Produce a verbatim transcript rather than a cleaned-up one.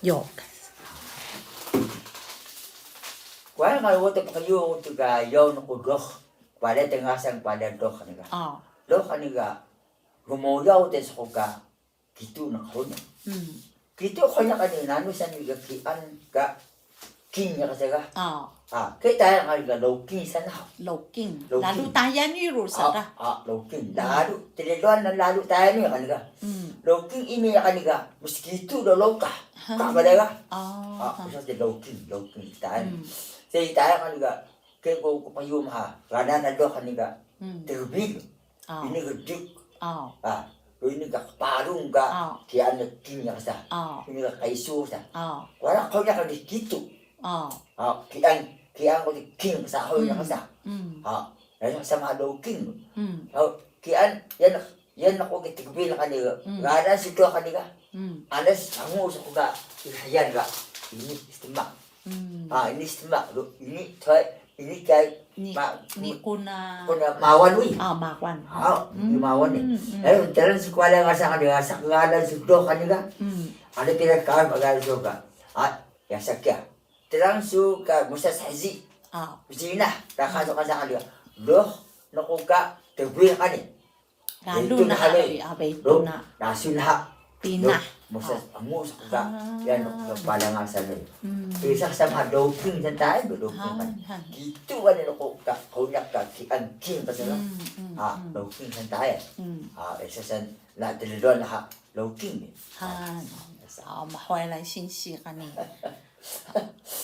Yok. Kway nga wo te pkayo te ga yaw nku doh. Kwale tengasan kwale doh kaniga. Ah. Doh kaniga. Gmoyaw te sku ka kitu na khon. Hmm. Kitu khon kani nanu sani ga kian ga king ya kasa ga. Ah. Ah, kita nga ga loking sana. Loking. Loking. Lalu tayan ni ru sana. Ah, loking. Hmm. Lalu, teleluan na lalu tayan ni kaniga. Hmm. Loking ini ya kaniga. Mesti kitu do loka. Ka bale ga. Ah. Ah, bisa de loking, loking tayan. Hmm. Saya tayan kaniga. Ke ko ko payum ha. Rana na do kaniga. Hmm. Terbil. Ah. Ini gedik. Ah. Ah. Ini ga parung ga. Ah. Kian king ya sa. Ah. Ini ga kaisu sa. Ah. Wala ko ya kaniga kitu. Ah. Ah, kian, kian ko king sa ho ya sa. Hmm. Ah. Yang sama loking. Hmm. Ah, kian yan yan ko ke tigbil kaniga. Hmm. Garan situ kaniga. Hmm. Ada sangu sa ko ga. Yan ga. Ini istimak. Hmm. Ah, ini istimak. Ini tay, ini tay. Ni, ma, ni kuna. Kuna mawan wi. Ah, mawan. Ah, ini mawan ni. Hmm, hmm. Eh, terang sekolah ngasa kaniga, sa garan situ kaniga. Hmm. Ada pila kawan garan situ ka. Ah, ya sakya. Terang su ka musa saji. Ah. Zina, raka su kasa kaniga. Doh, nku ka, tebwi kani. Lalu na, ah, betu na. Lasu na. Pinah. Musa, ah, musa ka. Ah. Yan, palangan sana. Hmm. Isa sama doking santai, doking kan. Han, han. Kitu kan, ko ka, ko yak ka, ki, an, king ka sana. Hmm, hmm, ah, hmm. Doking santai. Hmm. Ah, isa san, na, telilon ha, doking. Han. Ah, mahway la singsi kani.